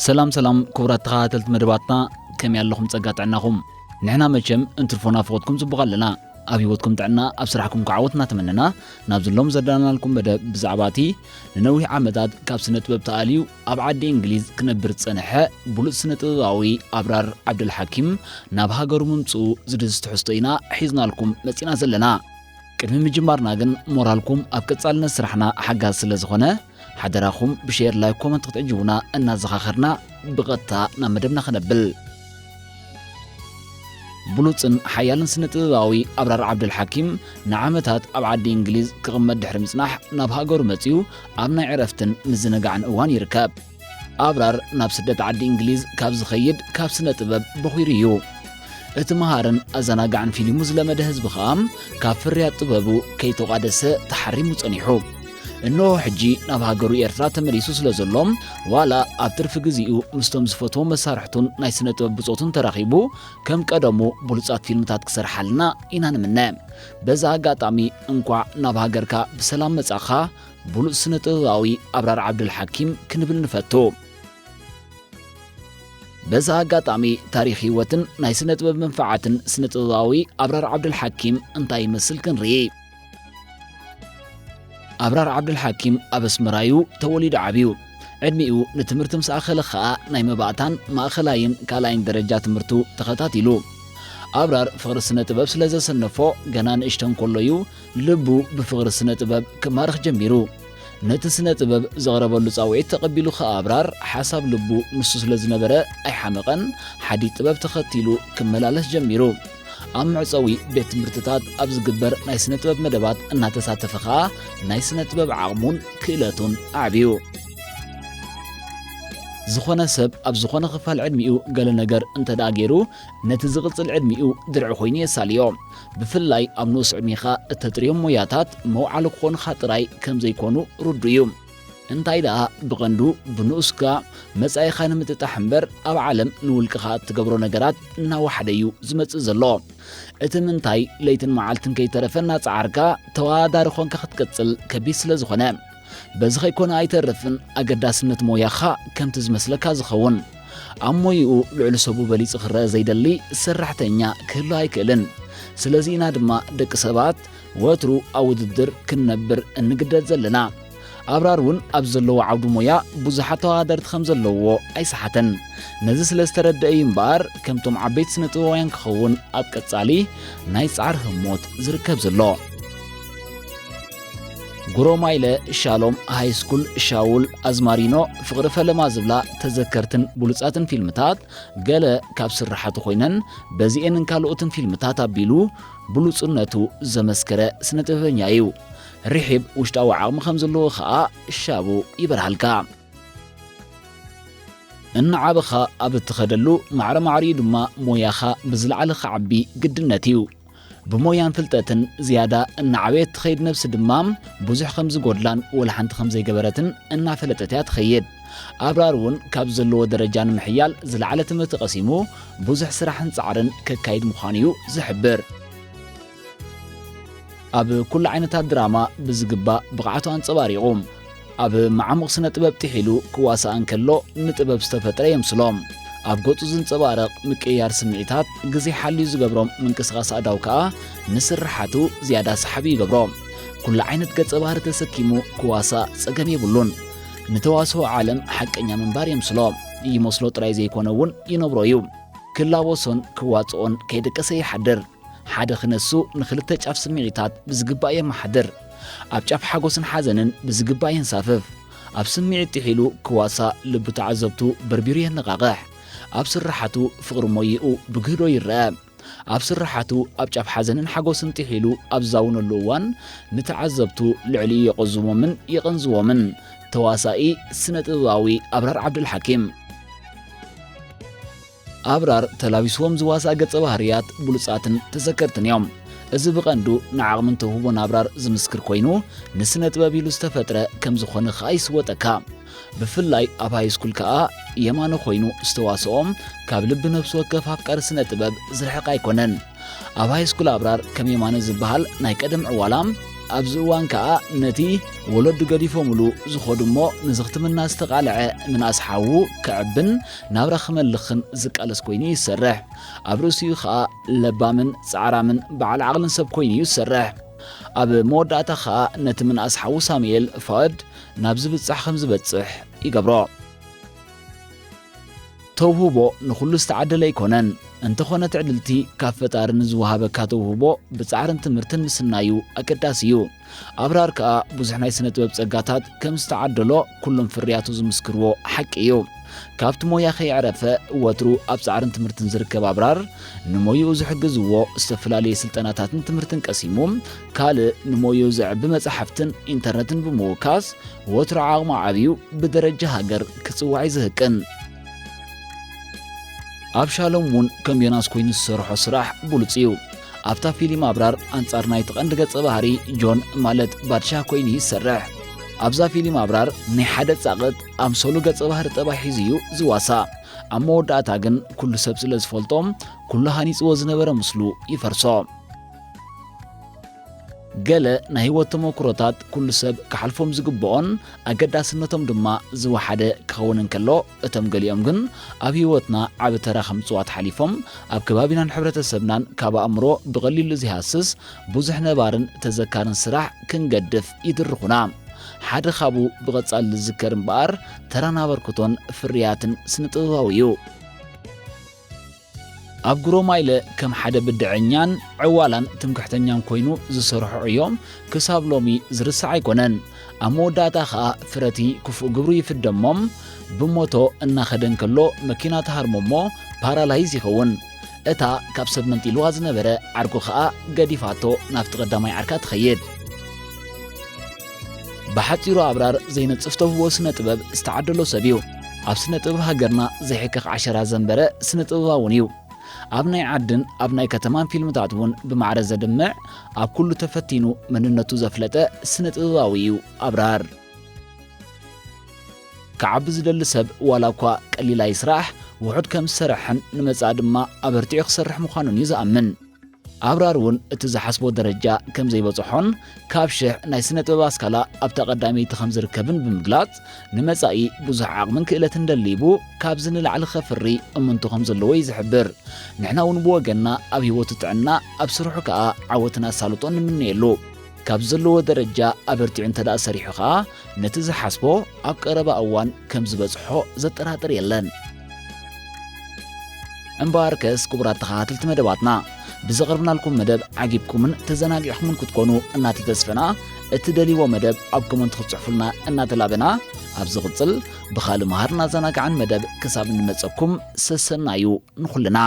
ሰላም ሰላም ክቡራት ተኸታተልቲ መደባትና፣ ከመይ ኣለኹም? ጸጋ ጥዕናኹም? ንሕና መቸም እንትርፎ ናፍቖትኩም ጽቡቕ ኣለና። ኣብ ህይወትኩም ጥዕና፣ ኣብ ስራሕኩም ከዓ ዓወት እናተመነና፣ ናብዚ ሎም ዘዳለናልኩም መደብ ብዛዕባ እቲ ንነዊሕ ዓመታት ካብ ስነ ጥበብ ተኣልዩ ኣብ ዓዲ እንግሊዝ ክነብር ዝጸንሐ ብሉጽ ስነ ጥበባዊ ኣብራር ዓብደልሓኪም ናብ ሃገሩ ምምጽኡ ዝድህዝ ትሕዝቶ ኢና ሒዝናልኩም መጺና ዘለና። ቅድሚ ምጅማርና ግን ሞራልኩም ኣብ ቀጻልነት ስራሕና ሓጋዚ ስለ ዝኾነ፣ ሓደራኹም ብሼር፣ ላይክ፣ ኮመንት ክትዕጅቡና እናዘኻኸርና ብቐጥታ ናብ መደብና ክነብል። ብሉጽን ሓያልን ስነ ጥበባዊ ኣብራር ዓብደልሓኪም ንዓመታት ኣብ ዓዲ እንግሊዝ ክቕመጥ ድሕሪ ምጽናሕ ናብ ሃገሩ መጺኡ ኣብ ናይ ዕረፍትን ምዝንጋዕን እዋን ይርከብ። ኣብራር ናብ ስደት ዓዲ እንግሊዝ ካብ ዝኸይድ ካብ ስነ ጥበብ በኺሩ እዩ። እቲ መሃርን ኣዘናጋዕን ፊልሙ ዝለመደ ህዝቢ ኸኣ ካብ ፍርያት ጥበቡ ከይተቋደሰ ተሓሪሙ ጸኒሑ። እንሆ ሕጂ ናብ ሃገሩ ኤርትራ ተመሊሱ ስለ ዘሎ፣ ዋላ ኣብ ትርፊ ግዜኡ ምስቶም ዝፈትዎም መሳርሕቱን ናይ ስነ ጥበብ ብጾቱን ተራኺቡ ከም ቀደሙ ብሉጻት ፊልምታት ክሰርሓልና ኢና ንምነ። በዚ ኣጋጣሚ እንቋዕ ናብ ሃገርካ ብሰላም መጻኻ ብሉጽ ስነ ጥበባዊ ኣብራር ዓብደልሓኪም ክንብል ንፈቱ። በዚ ኣጋጣሚ ታሪኽ ህይወትን ናይ ስነ ጥበብ መንፈዓትን ስነ ጥበባዊ ኣብራር ዓብደልሓኪም እንታይ ይመስል ክንርኢ። ኣብራር ዓብደልሓኪም ኣብ ኣስመራ እዩ ተወሊዱ ዓብዩ። ዕድሚኡ ንትምህርቲ ምስ ኣኸለ ኸኣ ናይ መባእታን ማእኸላይን ካልኣይን ደረጃ ትምህርቱ ተኸታቲሉ። ኣብራር ፍቕሪ ስነ ጥበብ ስለ ዘሰነፎ ገና ንእሽቶ እንከሎ እዩ ልቡ ብፍቕሪ ስነ ጥበብ ክማረኽ ጀሚሩ። ነቲ ስነ ጥበብ ዘቕረበሉ ጻውዒት ተቐቢሉ ኸኣ ኣብራር ሓሳብ ልቡ ንሱ ስለ ዝነበረ ኣይሓመቐን፣ ሓዲግ ጥበብ ተኸቲሉ ክመላለስ ጀሚሩ። ኣብ መዕጸዊ ቤት ትምህርትታት ኣብ ዝግበር ናይ ስነ ጥበብ መደባት እናተሳተፈ ኸኣ ናይ ስነ ጥበብ ዓቕሙን ክእለቱን ኣዕብዩ። ዝኾነ ሰብ ኣብ ዝኾነ ክፋል ዕድሚኡ ገለ ነገር እንተ ደኣ ገይሩ፣ ነቲ ዝቕጽል ዕድሚኡ ድርዒ ኮይኑ የሳልዮ። ብፍላይ ኣብ ንኡስ ዕድሜኻ እተጥርዮም ሞያታት መውዓሊ ክኾኑኻ ጥራይ ከም ዘይኮኑ ርዱእ እዩ። እንታይ ደኣ ብቐንዱ ብንኡስካ መጻኢኻ ንምጥጣሕ እምበር ኣብ ዓለም ንውልቅኻ እትገብሮ ነገራት እናወሓደ እዩ ዝመጽእ ዘሎ። እቲ ምንታይ ለይትን መዓልትን ከይተረፈ እናጸዓርካ ተወዳዳሪ ኾንካ ክትቅጽል ከቢድ ስለ ዝኾነ። በዚ ከይኮነ ኣይተርፍን ኣገዳስነት ሞያኻ ከምቲ ዝመስለካ ዝኸውን። ኣብ ሞይኡ ልዕሊ ሰቡ በሊጹ ክረአ ዘይደሊ ሰራሕተኛ ክህሉ ኣይክእልን። ስለዚ ኢና ድማ ደቂ ሰባት ወትሩ ኣብ ውድድር ክንነብር እንግደድ ዘለና። ኣብራር እውን ኣብ ዘለዎ ዓውዲ ሞያ ብዙሓት ተወዳደርቲ ከም ዘለውዎ ኣይሰሓተን። ነዚ ስለ ዝተረድአ እዩ እምበኣር ከምቶም ዓበይቲ ስነ ጥበባውያን ክኸውን ኣብ ቀጻሊ ናይ ጻዕሪ ህሞት ዝርከብ ዘሎ። ጉሮማይለ፣ ሻሎም፣ ሃይስኩል፣ ሻውል፣ ኣዝማሪኖ፣ ፍቕሪ ፈለማ ዝብላ ተዘከርትን ብሉጻትን ፊልምታት ገለ ካብ ስርሓቱ ኮይነን በዚኤንን ካልኦትን ፊልምታት ኣቢሉ ብሉጽነቱ ዘመስከረ ስነ ጥበበኛ እዩ። ርሒብ ውሽጣዊ ዓቕሚ ከም ዘለዎ ኸኣ ሻቡ ይበርሃልካ። እናዓበኻ ኣብ እትኸደሉ ማዕረ ማዕሪኡ ድማ ሞያኻ ብዝለዓለ ክዓቢ ግድነት እዩ። ብሞያን ፍልጠትን ዝያዳ እናዓበየት ትኸይድ ነብሲ ድማ ብዙሕ ከም ዝጎድላን ወላ ሓንቲ ከም ዘይገበረትን እናፈለጠት እያ ትኸይድ። ኣብራር እውን ካብ ዘለዎ ደረጃ ንምሕያል ዝለዓለ ትምህርቲ ቀሲሙ ብዙሕ ስራሕን ጻዕርን ከካይድ ምዃኑ እዩ ዝሕብር። ኣብ ኩሉ ዓይነታት ድራማ ብዝግባእ ብቕዓቱ ኣንጸባሪቑ። ኣብ መዓሙቕ ስነ ጥበብ ጥሒሉ ክዋሳእ እንከሎ ንጥበብ ዝተፈጥረ የምስሎ። ኣብ ገጹ ዝንጸባረቕ ምቅይያር ስምዒታት፣ ግዜ ሓልዩ ዝገብሮም ምንቅስቓስ ኣእዳው ከኣ ንስርሓቱ ዝያዳ ሰሓቢ ይገብሮ። ኩሉ ዓይነት ገጸ ባህሪ ተሰኪሙ ክዋሳእ ጸገም የብሉን። ንተዋስኦ ዓለም ሓቀኛ ምንባር የምስሎ። ይመስሎ ጥራይ ዘይኮነ እውን ይነብሮ እዩ። ክላወሶን ክዋጽኦን ከይደቀሰ ይሓድር። ሓደ ክነሱ ንኽልተ ጫፍ ስምዒታት ብዝግባእ የመሓድር። ኣብ ጫፍ ሓጎስን ሓዘንን ብዝግባእ የንሳፍፍ። ኣብ ስምዒት ጥሒሉ ክዋሳእ ልቢ ተዓዘብቱ በርቢሩ የነቓቕሕ። ኣብ ስርሓቱ ፍቕሪ ሞይኡ ብግህዶ ይረአ። ኣብ ስርሓቱ ኣብ ጫፍ ሓዘንን ሓጎስን ጥሒሉ ኣብ ዝዛውነሉ እዋን ንተዓዘብቱ ልዕሊኡ የቐዝሞምን የቐንዝዎምን። ተዋሳኢ ስነ ጥበባዊ ኣብራር ዓብደልሓኪም። ኣብራር ተላቢስዎም ዝዋሳእ ገጸ ባህርያት ብሉጻትን ተዘከርትን እዮም። እዚ ብቐንዱ ንዓቕምን ተውህቦን ኣብራር ዝምስክር ኮይኑ፣ ንስነ ጥበብ ኢሉ ዝተፈጥረ ከም ዝኾነ ኸኣ ይስወጠካ። ብፍላይ ኣብ ሃይስኩል ከኣ የማነ ኮይኑ ዝተዋስኦም ካብ ልቢ ነፍሲ ወከፍ ኣፍቃሪ ስነ ጥበብ ዝርሕቕ ኣይኮነን። ኣብ ሃይስኩል ኣብራር ከም የማነ ዝበሃል ናይ ቀደም ዕዋላ ኣብዚ እዋን ከኣ ነቲ ወለዱ ገዲፎምሉ ዝኸዱ እሞ ንዝኽትምና ዝተቓልዐ ምንኣስ ሓዉ ከዕብን ናብራ ክመልኽን ዝቃለስ ኮይኑ ይሰርሕ። ኣብ ርእሲኡ ከኣ ለባምን ጻዕራምን በዓል ዓቕልን ሰብ ኮይኑ እዩ ዝሰርሕ። ኣብ መወዳእታ ከኣ ነቲ ምንኣስ ሓዉ ሳሙኤል ፋድ ናብ ዝብጻሕ ከም ዝበጽሕ ይገብሮ። ተውህቦ ንኹሉ ዝተዓደለ ኣይኮነን። እንተኾነ ትዕድልቲ ካብ ፈጣሪ ንዝወሃበካ ተውህቦ ብጻዕርን ትምህርትን ምስናዩ ኣገዳሲ እዩ። ኣብራር ከኣ ብዙሕ ናይ ስነ ጥበብ ጸጋታት ከም ዝተዓደሎ ኩሎም ፍርያቱ ዝምስክርዎ ሓቂ እዩ። ካብቲ ሞያ ከየዕረፈ ወትሩ ኣብ ጻዕርን ትምህርትን ዝርከብ ኣብራር ንሞይኡ ዝሕግዝዎ ዝተፈላለየ ስልጠናታትን ትምህርትን ቀሲሙ ካልእ ንሞይኡ ዘዕቢ መጻሕፍትን ኢንተርነትን ብምውካስ ወትሩ ዓቕሙ ዓብዩ ብደረጃ ሃገር ክጽዋዕ እዩ ዝህቅን። ኣብ ሻሎም እውን ከም ዮናስ ኮይኑ ዝሰርሖ ስራሕ ብሉጽ እዩ። ኣብታ ፊልም ኣብራር ኣንጻር ናይቲ ቀንዲ ገጸ ባህሪ ጆን ማለት ባድሻ ኮይኑ ይሰርሕ። ኣብዛ ፊልም ኣብራር ናይ ሓደ ጻቕጥ ኣምሰሉ ገጸ ባህሪ ጠባይ ሒዙ እዩ ዝዋሳእ። ኣብ መወዳእታ ግን ኩሉ ሰብ ስለ ዝፈልጦ ኩሉ ሃኒጽዎ ዝነበረ ምስሉ ይፈርሶ። ገለ ናይ ህይወት ተመኩሮታት ኩሉ ሰብ ክሓልፎም ዝግብኦን ኣገዳስነቶም ድማ ዝወሓደ ክኸውን እንከሎ፣ እቶም ገሊኦም ግን ኣብ ህይወትና ዓቢ ተራ ከም ምጽዋት ሓሊፎም ኣብ ከባቢናን ሕብረተሰብናን ካብ ኣእምሮ ብቐሊሉ ዘይሃስስ ብዙሕ ነባርን ተዘካርን ስራሕ ክንገድፍ ይድርኹና። ሓደ ካብኡ ብቐጻሊ ዝዝከር እምበኣር ተራን ኣበርክቶን ፍርያትን ስነ ጥበባዊ እዩ። ኣብ ጉሮማይለ ከም ሓደ ብድዐኛን ዕዋላን ትምክሕተኛን ኮይኑ ዝሰርሖ ዕዮ ክሳብ ሎሚ ዝርሳዕ ኣይኮነን። ኣብ መወዳእታ ኸኣ ፍረቲ ክፉእ ግብሩ ይፍደሞም ብሞቶ እናኸደ እንከሎ መኪና ትሃርሞ እሞ ፓራላይዝ ይኸውን። እታ ካብ ሰብ መንጢልዋ ዝነበረ ዓርኩ ኸኣ ገዲፋቶ ናብቲ ቀዳማይ ዓርካ ትኸይድ። ብሓጺሩ ኣብራር ዘይነጽፍ ተውህቦ ስነ ጥበብ ዝተዓደሎ ሰብ እዩ። ኣብ ስነ ጥበብ ሃገርና ዘይሕከኽ ዓሸራ ዘንበረ ስነ ጥበባውን እዩ። ኣብ ናይ ዓድን ኣብ ናይ ከተማን ፊልምታት እውን ብማዕረ ዘድምዕ ኣብ ኩሉ ተፈቲኑ መንነቱ ዘፍለጠ ስነ ጥበባዊ እዩ ኣብራር። ክዓቢ ዝደሊ ሰብ ዋላ እኳ ቀሊል ኣይስራሕ ውሑድ ከም ዝሰርሕን ንመጻኢ ድማ ኣበርቲዑ ክሰርሕ ምዃኑን እዩ ዝኣምን። ኣብራር እውን እቲ ዝሓስቦ ደረጃ ከም ዘይበጽሖን ካብ ሽሕ ናይ ስነ ጥበብ ኣስካላ ኣብታ ቀዳመይቲ ከም ዝርከብን ብምግላጽ ንመጻኢ ብዙሕ ዓቕምን ክእለትን ደሊቡ ካብዚ ንላዕሊ ከፍሪ እምንቱ ከም ዘለዎ እዩ ዝሕብር። ንሕና እውን ብወገንና ኣብ ህይወቱ ጥዕና ኣብ ስርሑ ከኣ ዓወትን ኣሳልጦን ንምነየሉ። ካብ ዘለዎ ደረጃ ኣበርቲዑ እንተ ደኣ ሰሪሑ ከኣ ነቲ ዝሓስቦ ኣብ ቀረባ እዋን ከም ዝበጽሖ ዘጠራጥር የለን። እምበኣርከስ ክቡራት ተኸታተልቲ መደባትና ብዘቕርብናልኩም መደብ ዓጊብኩምን ተዘናጊዕኩምን ክትኮኑ እናተተስፈና እትደልይዎ መደብ ኣብ ኮመንት ክትጽሕፉልና እናተላበና ኣብ ዝቕጽል ብኻልእ መሃርን ኣዘናጋዕን መደብ ክሳብ እንመጸኩም ሰሰናዩ ንኹልና።